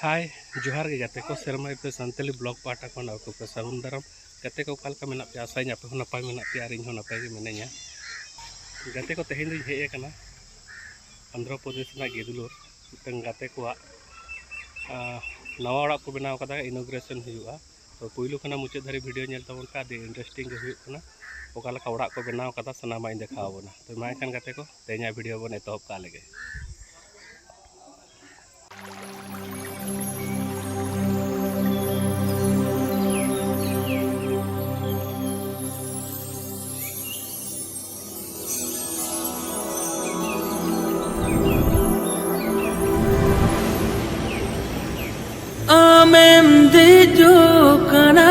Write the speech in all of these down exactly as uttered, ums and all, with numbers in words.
ᱦᱟᱭ, ᱡᱚᱦᱟᱨ ᱜᱮ ᱜᱟᱛᱮ ᱠᱚ, ᱥᱮᱨᱢᱟ ᱮᱯᱮ ᱥᱟᱱᱛᱟᱞᱤ ᱵᱞᱚᱜ ᱯᱟᱦᱴᱟ ᱠᱷᱚᱱ ᱟᱯᱮ ᱠᱚ ᱥᱟᱹᱜᱩᱱ ᱫᱟᱨᱟᱢ᱾ ᱜᱟᱛᱮ ᱠᱚ, ᱚᱠᱟ ᱞᱮᱠᱟ ᱢᱮᱱᱟᱜ ᱯᱮᱭᱟ? ᱟᱥᱟᱭᱟᱹᱧ ᱟᱯᱮ ᱦᱚᱸ ᱱᱟᱯᱟᱭ ᱢᱮᱱᱟᱜ ᱯᱮᱭᱟ ᱟᱨ ᱤᱧ ᱦᱚᱸ ᱱᱟᱯᱟᱭ ᱜᱮ ᱢᱤᱱᱟᱹᱧᱟ᱾ ᱜᱟᱛᱮ ᱠᱚ, ᱛᱮᱦᱮᱧ ᱫᱚᱧ ᱦᱮᱡ ᱟᱠᱟᱱᱟ ᱟᱱᱫᱷᱨᱚ ᱯᱨᱚᱫᱮᱥ ᱨᱮᱱᱟᱜ ᱜᱮᱫᱩᱞᱩᱨ, ᱢᱤᱫᱴᱟᱝ ᱜᱟᱛᱮ ᱠᱚᱣᱟᱜ, ᱟᱸ, ᱱᱟᱣᱟ ᱚᱲᱟᱜ ᱠᱚ ᱵᱮᱱᱟᱣ ᱠᱟᱫᱟ, ᱤᱱᱚᱜᱨᱮᱥᱚᱱ ᱦᱩᱭᱩᱜᱼᱟ᱾ ᱛᱚ ᱯᱩᱭᱞᱩ ᱠᱷᱚᱱᱟᱜ ᱢᱩᱪᱟᱹᱫ ᱫᱷᱟᱹᱨᱤᱡ ᱵᱷᱤᱰᱤᱭᱳ ᱧᱮᱞ ᱛᱟᱵᱚᱱ ᱯᱮ, ᱟᱹᱰᱤ ᱤᱱᱴᱟᱨᱮᱥᱴᱤᱝ ᱜᱮ ᱦᱩᱭᱩᱜ ᱠᱟᱱᱟ᱾ ᱚᱠᱟ ᱞᱮᱠᱟ ᱚᱲᱟᱜ ᱠᱚ ᱵᱮᱱᱟᱣ ᱠᱟᱫᱟ, ᱥᱟᱱᱟᱢᱟᱜ ᱤᱧ ᱫᱮᱠᱷᱟᱣ ᱟᱵᱚᱱᱟ᱾ ᱛᱚ ᱢᱟ ᱮᱱᱠᱷᱟᱱ ᱜᱟᱛᱮ ᱠᱚ, ᱛᱮᱦᱮᱧᱟᱜ ᱵᱷᱤᱰᱤᱭᱳ ᱵᱚᱱ ᱮᱛᱚᱦᱚᱵ ᱠᱟᱜ ᱞᱮᱜᱮ᱾ ᱟᱢᱮᱢ ᱫᱮᱡᱚᱜ ᱠᱟᱱᱟ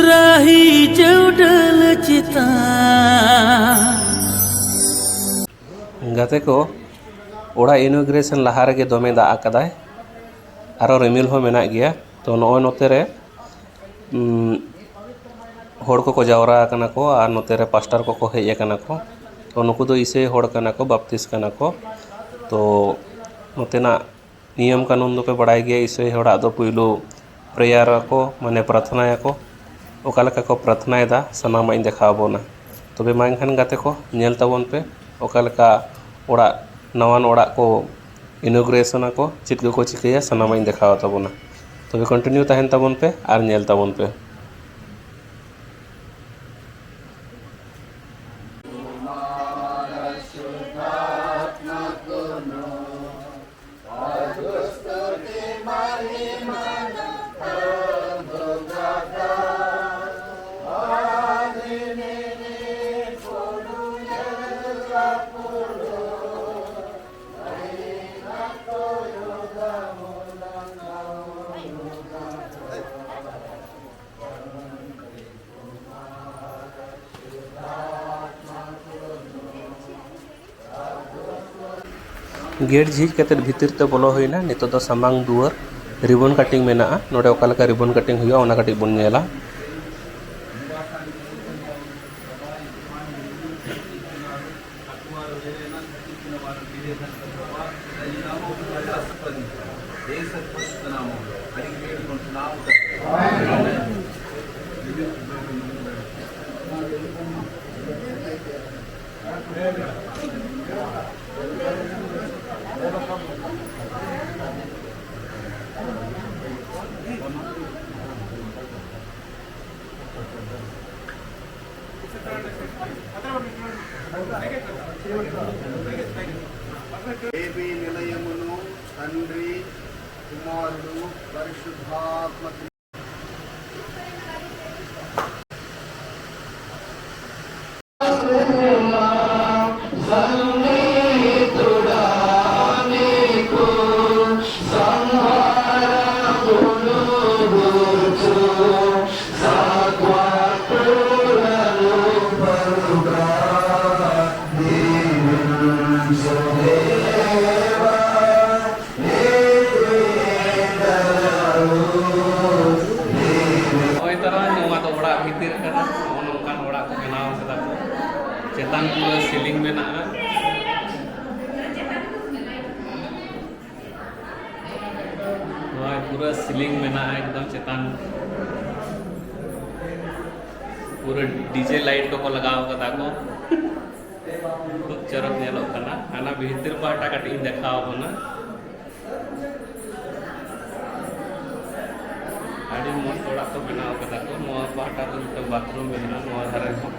ᱨᱟᱦᱤ ᱪᱟᱹᱣᱰᱟᱹᱞ ᱪᱮᱛᱟᱱ᱾ ᱜᱟᱛᱮ ᱠᱚ, ᱚᱲᱟᱜ ᱤᱱᱚᱜᱨᱮᱥᱚᱱ ᱞᱟᱦᱟ ᱨᱮᱜᱮ ᱫᱚᱢᱮ ᱫᱟᱜ ᱟᱠᱟᱫᱟᱭ᱾ ᱟᱨᱚ ᱨᱤᱢᱤᱞ ᱦᱚᱸ ᱢᱮᱱᱟᱜ ᱜᱮᱭᱟ᱾ ᱛᱚ ᱱᱚᱜᱼᱚᱭ ᱱᱚᱛᱮ ᱨᱮ, ᱩᱢ, ᱦᱚᱲ ᱠᱚᱠᱚ ᱡᱟᱣᱨᱟ ᱟᱠᱟᱱᱟ ᱠᱚ ᱟᱨ ᱱᱚᱛᱮ ᱨᱮ ᱯᱟᱥᱴᱟᱨ ᱠᱚᱠᱚ ᱦᱮᱡ ᱟᱠᱟᱱᱟ ᱠᱚ᱾ ᱛᱚ ᱱᱩᱠᱩ ᱫᱚ ᱤᱥᱟᱹᱭ ᱦᱚᱲ ᱠᱟᱱᱟ ᱠᱚ, ᱵᱟᱯᱛᱤᱥ ᱠᱟᱱᱟ ᱠᱚ᱾ ᱛᱚ ᱱᱚᱛᱮᱱᱟᱜ ᱱᱤᱭᱚᱢ ᱠᱟᱹᱱᱩᱱ ᱫᱚᱯᱮ ᱵᱟᱲᱟᱭ ᱜᱮᱭᱟ, ᱤᱥᱟᱹᱭ ᱦᱚᱲᱟᱜ ᱫᱚ ᱯᱩᱭᱞᱩ ᱯᱨᱮᱭᱟᱨ ᱟᱠᱚ, ᱢᱟᱱᱮ ᱯᱨᱟᱨᱛᱷᱱᱟᱭᱟᱠᱚ᱾ ᱚᱠᱟ ᱞᱮᱠᱟ ᱠᱚ ᱯᱨᱟᱨᱛᱷᱱᱟᱭᱮᱫᱟ, ᱥᱟᱱᱟᱢᱟᱜ ᱤᱧ ᱫᱮᱠᱷᱟᱣ ᱟᱵᱚᱱᱟ᱾ ᱛᱚᱵᱮ ᱢᱟ ᱮᱱᱠᱷᱟᱱ ᱜᱟᱛᱮ ᱠᱚ, ᱧᱮᱞ ᱛᱟᱵᱚᱱ ᱯᱮ ᱚᱠᱟ ᱞᱮᱠᱟ ᱚᱲᱟᱜ, ᱱᱟᱣᱟᱱ ᱚᱲᱟᱜ ᱠᱚ ᱤᱱᱚᱜᱨᱮᱥᱚᱱ ᱟᱠᱚ, ᱪᱮᱫ ᱠᱚᱠᱚ ᱪᱤᱠᱟᱹᱭᱟ, ᱥᱟᱱᱟᱢᱟᱜ ᱤᱧ ᱫᱮᱠᱷᱟᱣ ᱛᱟᱵᱚᱱᱟ᱾ ᱛᱚᱵᱮ ᱠᱚᱱᱴᱤᱱᱤᱭᱩ ᱛᱟᱦᱮᱱ ᱛᱟᱵᱚᱱ ᱯᱮ ᱟᱨ ᱧᱮᱞ ᱛᱟᱵᱚᱱ ᱯᱮ᱾ ᱜᱮᱴ ᱡᱷᱤᱡ ᱠᱟᱛᱮᱫ ᱵᱷᱤᱛᱤᱨ ᱛᱮ ᱵᱚᱞᱚ ᱦᱩᱭᱱᱟ᱾ ᱱᱤᱛᱚᱜ ᱫᱚ ᱥᱟᱢᱟᱝ ᱫᱩᱣᱟᱹᱨ ᱨᱤᱵᱚᱱ ᱠᱟᱴᱤᱝ ᱢᱮᱱᱟᱜᱼᱟ᱾ ᱱᱚᱰᱮ ᱚᱠᱟ ᱞᱮᱠᱟ ᱨᱤᱵᱚᱱ ᱠᱟᱴᱤᱝ ᱦᱩᱭᱩᱜᱼᱟ, ᱚᱱᱟ ᱠᱟᱹᱴᱤᱡ ᱵᱚᱱ ᱧᱮᱞᱟ᱾ ᱮᱭ ᱥᱟᱨᱵᱷᱚᱛ ᱥᱟᱱᱟᱢ ᱦᱚᱲ ᱟᱹᱰᱤ ᱵᱮᱥ ᱵᱚᱱ ᱥᱟᱱᱟᱢ ᱠᱟᱱᱟ᱾ దేవి నిలయమును తండ్రి కుమారుడు పరిశుద్ధాత్మ ᱱᱚᱜᱼᱚᱭ ᱛᱟᱨᱟ ᱱᱚᱣᱟ ᱫᱚ ᱚᱲᱟᱜ ᱵᱷᱤᱛᱤᱨ ᱠᱟᱱᱟ᱾ ᱱᱚᱜᱼᱚ ᱱᱚᱝᱠᱟᱱ ᱚᱲᱟᱜ ᱠᱚ ᱵᱮᱱᱟᱣ ᱠᱟᱫᱟ ᱠᱚ᱾ ᱪᱮᱛᱟᱱ ᱯᱩᱨᱟᱹ ᱥᱤᱞᱤᱝ ᱢᱮᱱᱟᱜᱼᱟ᱾ ᱱᱚᱜᱼᱚᱭ ᱯᱩᱨᱟᱹ ᱥᱤᱞᱤᱝ ᱢᱮᱱᱟᱜᱼᱟ ᱮᱠᱫᱚᱢ ᱪᱮᱛᱟᱱ᱾ ᱯᱩᱨᱟᱹ ᱰᱤᱡᱮ ᱞᱟᱭᱤᱴ ᱠᱚᱠᱚ ᱞᱟᱜᱟᱣ ᱠᱟᱫᱟ ᱠᱚ᱾ ᱠᱷᱩᱵ ᱪᱚᱨᱚᱠ ᱧᱮᱞᱚᱜ ᱠᱟᱱᱟ᱾ ᱦᱟᱱᱟ ᱵᱷᱤᱛᱤᱨ ᱯᱟᱦᱴᱟ ᱠᱟᱹᱴᱤᱡ ᱤᱧ ᱫᱮᱠᱷᱟᱣ ᱟᱵᱚᱱᱟ᱾ ᱟᱹᱰᱤ ᱢᱚᱡᱽ ᱚᱲᱟᱜ ᱠᱚ ᱵᱮᱱᱟᱣ ᱠᱟᱫᱟ ᱠᱚ᱾ ᱱᱚᱣᱟ ᱯᱟᱦᱴᱟ ᱫᱚ ᱢᱤᱫᱴᱟᱝ ᱵᱟᱛᱷᱨᱩᱢ ᱢᱮᱱᱟᱜᱼᱟ, ᱱᱚᱣᱟ ᱫᱷᱟᱨᱮ ᱦᱚᱸ᱾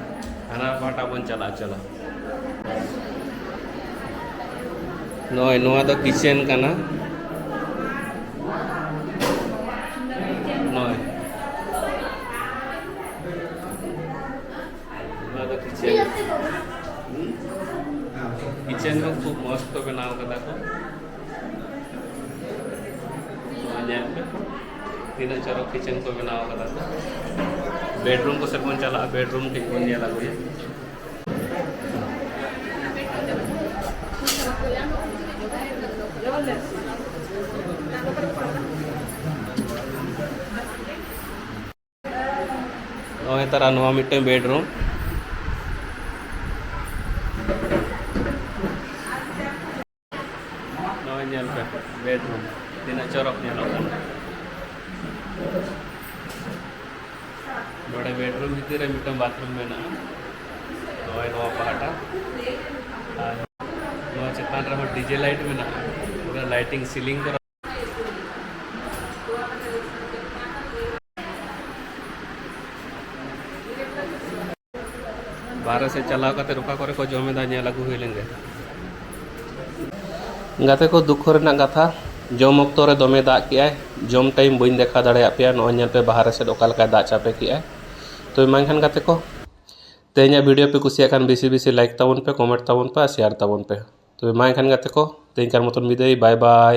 ᱦᱟᱱᱟ ᱯᱟᱦᱴᱟ ᱵᱚᱱ ᱪᱟᱞᱟᱜᱼᱟ, ᱪᱚᱞᱚ᱾ ᱱᱚᱜᱼᱚᱭ ᱱᱚᱣᱟ ᱫᱚ ᱠᱤᱪᱮᱱ ᱠᱟᱱᱟ᱾ ᱱᱚᱜᱼᱚᱭ ᱱᱚᱣᱟ ᱫᱚ ᱠᱤᱪᱮᱱ᱾ ᱠᱤᱪᱮᱱ ᱦᱚᱸ ᱠᱷᱩᱵ ᱢᱚᱡᱽ ᱠᱚ ᱵᱮᱱᱟᱣ ᱠᱟᱫᱟ ᱠᱚ᱾ ᱱᱚᱣᱟ ᱧᱮᱞ ᱯᱮ, ᱛᱤᱱᱟᱹᱜ ᱪᱚᱨᱚᱠ ᱠᱤᱪᱮᱱ ᱠᱚ ᱵᱮᱱᱟᱣ ᱠᱟᱫᱟ ᱠᱚ᱾ ᱵᱮᱰᱨᱩᱢ ᱠᱚ ᱥᱮᱫ ᱵᱚᱱ ᱪᱟᱞᱟᱜᱼᱟ, ᱵᱮᱰᱨᱩᱢ ᱠᱟᱹᱡ ᱵᱚᱱ ᱧᱮᱞ ᱟᱹᱜᱩᱭᱟ᱾ ᱱᱚᱜᱼᱚᱭ ᱛᱟᱨᱟ ᱱᱚᱣᱟ ᱢᱤᱫᱴᱟᱝ ᱵᱮᱰᱨᱩᱢ᱾ ᱱᱚᱜᱼᱚᱭ ᱧᱮᱞ ᱯᱮ, ᱵᱮᱰᱨᱩᱢ ᱛᱤᱱᱟᱹᱜ ᱪᱚᱨᱚᱠ ᱧᱮᱞᱚᱜ ᱠᱟᱱᱟ᱾ ᱱᱚᱰᱮ ᱵᱮᱰᱨᱩᱢ ᱵᱷᱤᱛᱤᱨ ᱨᱮ ᱢᱤᱫᱴᱟᱝ ᱵᱟᱛᱷᱨᱩᱢ ᱢᱮᱱᱟᱜᱼᱟ᱾ ᱱᱚᱜᱼᱚᱭ ᱱᱚᱣᱟ ᱯᱟᱦᱴᱟ᱾ ᱟᱨ ᱱᱚᱣᱟ ᱪᱮᱛᱟᱱ ᱨᱮᱦᱚᱸ ᱰᱤᱡᱮ ᱞᱟᱭᱤᱴ ᱢᱮᱱᱟᱜᱼᱟ᱾ ᱯᱩᱨᱟᱹ ᱞᱟᱭᱴᱤᱝ ᱥᱤᱞᱤᱝ ᱠᱚᱨᱮ᱾ ᱵᱟᱦᱨᱮ ᱥᱮᱫ ᱪᱟᱞᱟᱣ ᱠᱟᱛᱮ ᱚᱠᱟ ᱠᱚᱨᱮ ᱠᱚ ᱡᱚᱢ ᱮᱫᱟ, ᱧᱮᱞ ᱟᱹᱜᱩ ᱦᱩᱭ ᱞᱮᱱ ᱜᱮ᱾ ᱜᱟᱛᱮ ᱠᱚ, ᱫᱩᱠᱷᱚ ᱨᱮᱱᱟᱜ ᱠᱟᱛᱷᱟ, ᱡᱚᱢ ᱚᱠᱛᱚ ᱨᱮ ᱫᱚᱢᱮ ᱫᱟᱜ ᱠᱮᱜᱼᱟᱭ, ᱡᱚᱢ ᱴᱟᱭᱤᱢ ᱵᱟᱹᱧ ᱫᱮᱠᱷᱟᱣ ᱫᱟᱲᱮᱭᱟᱜ ᱯᱮᱭᱟ᱾ ᱱᱚᱜᱼᱚᱭ ᱧᱮᱞ ᱯᱮ, ᱵᱟᱦᱨᱮ ᱥᱮᱫ ᱚᱠᱟ ᱞᱮᱠᱟᱭ ᱫᱟᱜ ᱪᱟᱯᱮ ᱠᱮᱜᱼᱟᱭ᱾ ᱛᱚ ᱢᱟ ᱮᱱᱠᱷᱟᱱ ᱜᱟᱛᱮ ᱠᱚ, ᱛᱮᱦᱮᱧᱟᱜ ᱵᱷᱤᱰᱤᱭᱳ ᱯᱮ ᱠᱩᱥᱤᱭᱟᱜ ᱠᱷᱟᱱ ᱵᱮᱥᱤ ᱵᱮᱥᱤ ᱞᱟᱭᱤᱠ ᱛᱟᱵᱚᱱ ᱯᱮ, ᱠᱚᱢᱮᱱᱴ ᱛᱟᱵᱚᱱ ᱯᱮ ᱟᱨ ᱥᱮᱭᱟᱨ ᱛᱟᱵᱚᱱ ᱯᱮ᱾ ᱛᱚᱵᱮ ᱢᱟ ᱮᱱᱠᱷᱟᱱ ᱜᱟᱛᱮ ᱠᱚ, ᱛᱮᱦᱮᱧ ᱠᱟᱨ ᱢᱚᱛᱚᱱ ᱵᱤᱫᱟᱹᱭ, ᱵᱟᱭ ᱵᱟᱭ᱾